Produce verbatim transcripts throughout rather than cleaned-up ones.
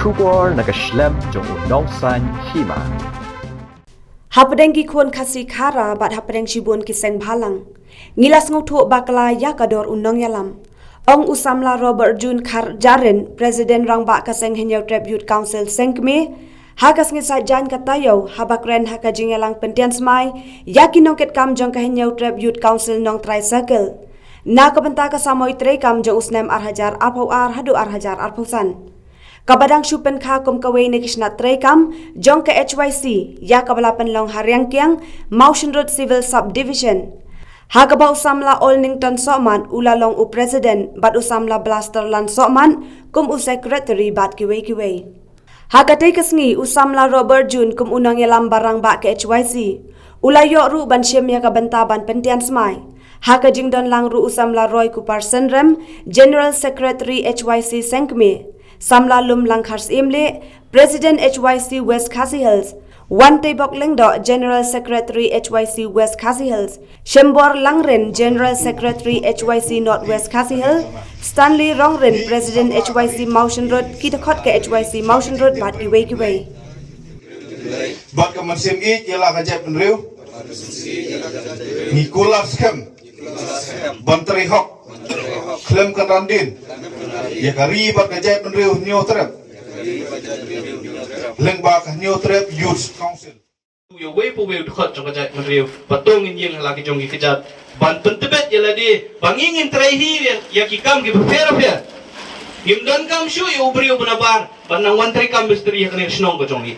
Khubor na ka shlem jong u nongsan hima. Hapdeng ki khun Khasi Khara bad hapdeng shibun ki seng bhalang, ngi la sngewthuh bakla ïa ka dor u nongïalam, ong u samla Robert June Kharjarin, President Rangbah ka Seng Hynñiewtrep Youth Council Sengkmie, ha ka sngi Saitjaiñ ka taïew, haba kren ha ka jingïalang pyntian smai ïa ki nongkitkam jong ka Hynñiewtrep Youth Council Nongtrai Circle na ka bynta ka samoi treikam jong u snem ar hajar arphew ar haduh ar hajar arphew san. Kaba dang shu pynkha kum kawei na ki shnat treikam jong ka H Y C, ïa kaba la pynlong ha Riangkiang, Mawshynrut Civil Subdivision, ha kaba u samla Olnington Sohmat u la long u president bad u samla Blasterland Sohmat kum u secretary bad kiwei kiwei. Ha katei ka sngi, u samla Robert June kum u nongïalam ba rangbah ka H Y C u la ïoh ruh ban shim ïa ka bynta ban pyntian smai. Ha ka jingdon lang ruh u samla Roy Kupar Synrem, General Secretary H Y C Sengkmie, samla Lumlang Kharsyiem Lyngdoh, President H Y C West Khasi Hills, Wanteibok Lyngdoh, General Secretary H Y C West Khasi Hills, Shembor Langrin, General Secretary H Y C North West Khasi Hills, Stanley Rongrin, President H Y C Mawshynrut, ki dkhot ka H Y C Mawshynrut bad kiwei kiwei. Bad ka mynsiem ïeit ïa la ka jaitbynriew, ngi kular skhem ban trei hok khlem kynran dien ïa ka ri bad ka jaitbynriew Hynñiewtrep, lyngba ka Hynñiewtrep Youth Council. Ïa uwei pa uwei u dkhot jong ka jaitbynriew, ba to ngin ïeng ha la ki jong ki kjat ban pyntbit ïa lade ba ngi ngin trei hi ïa, ïa ki kam kiba pher bapher. Ngim donkam shuh ïa u briew ba nabar ban nang wan treikam mistri ha kane ka shnong ka jong ngi.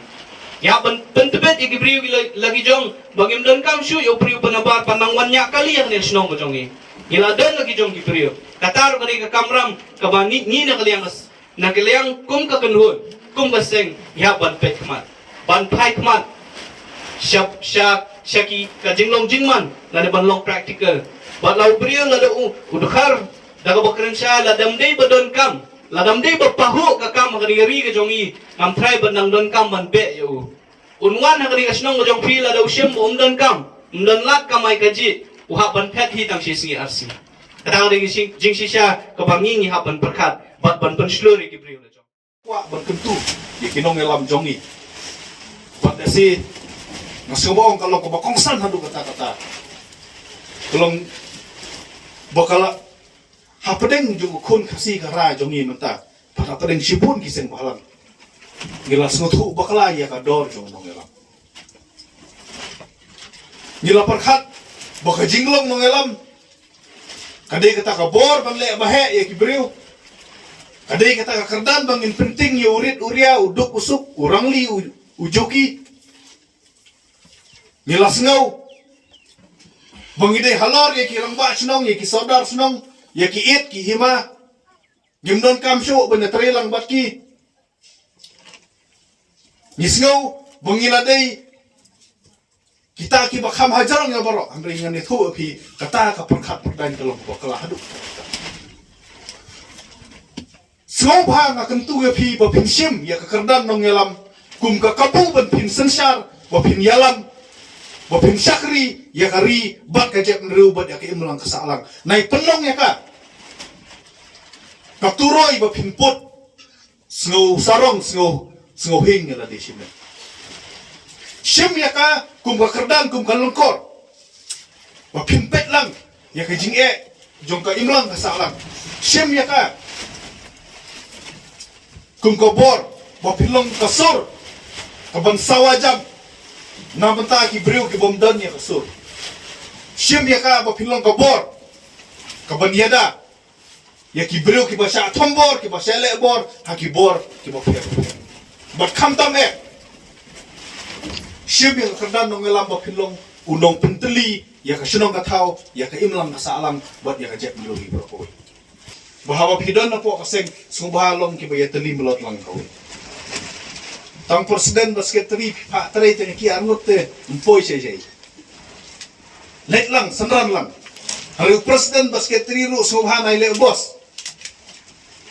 Ïa ban pyntbit ïa ki briew ki la, la ki jong, ba ngim donkam shuh ïa u briew ba nabar ban nang wan ñiah kali ha kane ka shnong ka jong ngi. Ngi la don la ki jong ki briew. Kata ruh kane ka kamram kaba ngi, ngi na ka liang ka s-, na ka liang kum ka kynhun, kum ka seng, ngi hap ban peit khmat, ban phai khmat sha, sha, sha ki ka jinglong jingman, lane ban long practical. Bad la u briew lada u, u dkhar da kaba kren shai, lada ym dei ba donkam, lada ym dei ba pahuh ka kam ha kane ka ri ka jong ngi, ngam tharai ban nang donkam ban beh ïa u. Un wan ha kane ka shnong ka jong phi lada u shem ba um donkam, um don lad kamai kajih, u hap ban phet hi tang shi sngi ar sngi. Kata ka dei ka jing, jingshisha kaba ngi ngi hap ban pyrkhat bad ban pynshlur ïa ki briew la jong. Kwah ban kyntu ïa ki nongïalam jong ngi. Bad da shi nga sngewbha ong ka long kaba kongsan haduh katta katta. Ka long ba ka la hapdeng jong ka khun Khasi Khara jong ngi mynta, bad hapdeng shibun ki seng bhalang, ngi la sngewthuh bakla ïa ka dor jong u nongïalam. Ngi la pyrkhat ba ka jinglong nongïalam ka dei kata ka bor ban leh ba heh ïa ki briew. Ka dei kata ka kyrdan ba ngin pynting ïa u rit u ria, u duk u suk, u rangli, u, u juki. Ngi la sngew ba ngi dei halor ïa ki rangbah shnong, ïa ki sordar shnong, ïa ki ïit ki hima. Ngim donkam shuh ban ïatrei lang bad ki. Ngi sngew ba ngi la dei kita kiba kham hajrong ïa baroh. Hynrei ngan ïathuh ïa phi, kata ka pyrkhat pyrdain ka long bakla haduh. Sngewbha nga kyntu ïa phi ba phin shim ïa ka kyrdan nongïalam kum ka kabu ban phin synshar, ba phin ïalam, ba phin shakri ïa ka ri bad ka jaitbynriew bad ïa ka imlang ka sahlang. Nai pynlong ïa ka, ka turoi ba phin put. Sngew sarong, sngew, sngew hing ïa lade shim. Shim ïa ka kum ka kyrdan, kum ka lyngkor ba phin peit lang ïa ka jingeh jong ka imlang ka sahlang. Shim ïa ka kum ka bor ba phin long ka sur kaban sawa jam na bynta ki briew ki bym don ïa ka sur. Shim ïa ka ba phin long ka bor kaban ïada ïa ki briew kiba shah thombor, kiba shah lehbor ha ki bor kiba pher. Bad khamtam eh, shim ïa ka kyrdan nongïalam ba phin long u nongpyntylli ïa ka shnong ka thaw, ïa ka imlang ka sahlang bad ïa ka jaitbynriew hi baroh kawei. Ba haba phi don hapoh ka seng, sngewbha long kiba ïatylli mlot lang kawei. Tang president bad secretary phi phah trei tang ki arngut te, ym poi shai shai. Leit lang, synran lang. Hynrei u president bad secretary ruh sngewbha nai leh boss.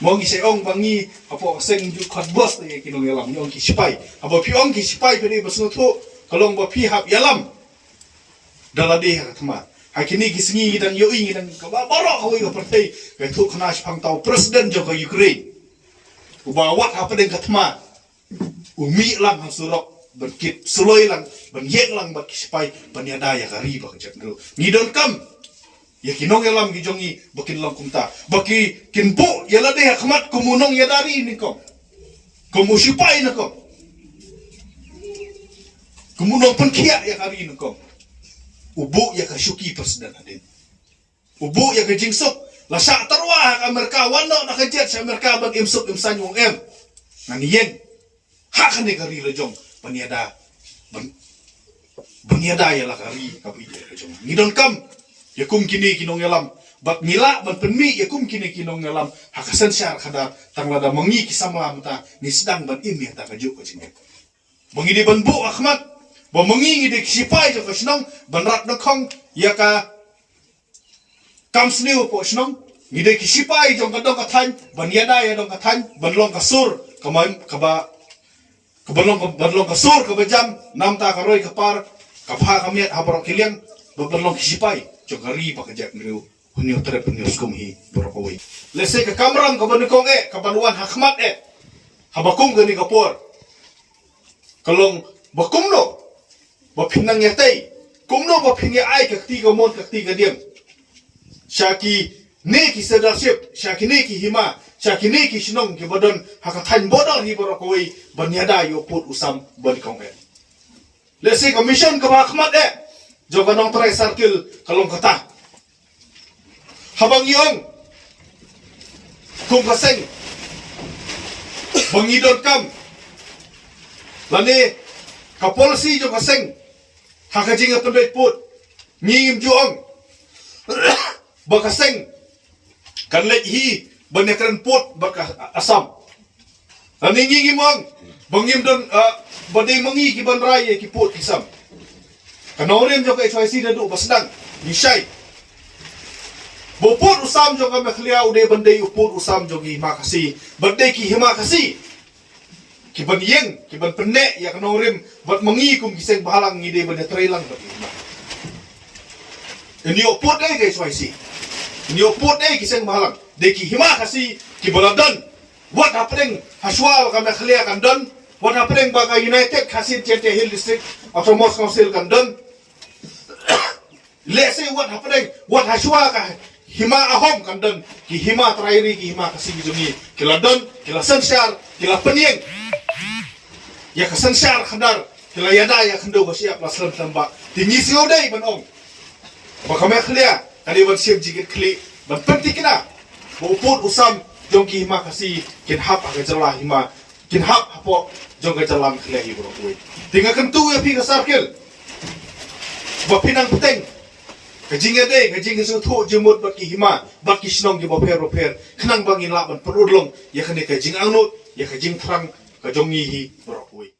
Mo ngi sa ong ba ngi hapoh ka seng ju khot boss te ki nongïalam, ngi ong ki sipai. Haba phi ong ki sipai phi dei ba sngewthuh, ka long ba phi hap ïalam da lade ha ka thma. Ha kine ki sngi ngi dang ïohi, ngi dang kaba baroh kawei ka pyrthei ka ïathuh khana shaphang uta u president jong ka Ukraine uba wad hapdeng ka thma. U mih lang ha surok ban kit suloi lang ban ïeng lang bad ki sipai ban ïada ïa ka ri bad ka jaitbynriew. Ngi donkam ïa ki nongïalam ki jong ngi ba kin long kumta, ba ki kin buh ïa lade ha khmat kum u nongïada ri nyngkong, kum u sipai nyngkong, kum u nongpynkhiah ïa ka ri nyngkong. U buh ïa ka shuki president hadien. U buh ïa ka jingsuk. La shah tyrwa ha ka Amerika, wan noh na ka jet sha Amerika ban im suk im saiñ, u ong em. Ngan ïeng ha kane ka ri la jong ban ïada, ban, ban ïada ïa la ka ri kaba ïeit ka jong. Ngi donkam ïa kum kine ki nongïalam bad ngi lah ban pynmih ïa kum kine ki nongïalam ha ka synshar khadar, tang lada ma ngi ki samla mynta ngi sdang ban im ïa kata kajuh ka jingim. Ba ngi dei ban buh ha khmat ba ma ngi ngi dei ki sipai jong ka shnong ban rat nyngkong ïa ka kam sniew hapoh shnong. Ngi dei ki sipai jong ka dong ka thaiñ ban ïada ïa dong ka thaiñ, ban long ka sur kaba, kaba, kaba long, ban long ka sur kaba jam na bynta ka roi ka par, ka pha ka miat ha baroh ki liang, ban, ban long ki sipai jong ka ri bad ka jaitbynriew. Hynñiew trep hynñiew skum hi baroh kawei. Lehse ka kamram kaba nyngkong eh, kaban wan ha khmat eh haba kum kane ka por, ka long ba kumno ba phin nang ïatei, kumno ba phin ïa ai ka kti kamon ka kti kadiang sha kine ki sirdarship, sha kine ki hima, sha kine ki shnong kiba don ha ka thaiñ border hi baroh kawei ban ïada ïa u pud u sam ba nyngkong eh. Lehse ka mission kaba ha khmat eh jong ka Nongtrai Circle ka long kata. Haba ngi ong kum ka seng ba ngi donkam, lane ka policy jong ka seng ha ka jingïapynbeit pud, ngi ngim ju ong ba ka seng kan leit hi ban ïakren pud bad ka Assam. Lane ngi ngim ong ba ngim don, ah, ba dei ma ngi kiban rai ïa ki pud ki sam. Ka nongrim jong ka H Y C naduh ba sdang ngi shai ba u pud u sam jong ka Meghalaya u dei ban dei u pud u sam jong ki hima Khasi, ban dei ki hima Khasi kiban ïeng, kiban pynneh ïa ka nongrim bad ma ngi kum ki seng bhalang ngi dei ban ïatrei lang bad ki hima. Ïa u pud dei ka H Y C, ïa u pud dei ki seng bhalang, dei ki hima Khasi kiba la don. Wat hapdeng hashwa ba ka Meghalaya kan don, wat hapdeng ba ka United Khasi Jaintia Hills District Autonomous Council kan don. Lehse wat hapdeng, wat hashwa ka hima Ahom kan don, ki hima trai ri, ki hima Khasi ki jong ngi ki la don, ki la synshar, ki la pynïeng ïa ka synshar khadar, ki la ïada ïa ka khyndew ka shyiap la slem slem ba. Te ngi sngewdei ban ong ba ka Meghalaya ka dei ban shim jingkitkhlieh ban pynthikna ba u pud u sam jong ki hima Khasi kin hap ha ka jylla hima, kin hap hapoh jong ka jylla Meghalaya hi baroh kawei. Te nga kyntu ïa phi ka Circle ba phin nang bteng ka jingïadei, ka jingsngewthuh jingmut bad ki hima bad ki shnong kiba pher ba pher, khnang ba ngin lah ban pynurlong ïa kane ka jingangnud, ïa ka jingthrang ka jong ngi hi baroh kawei.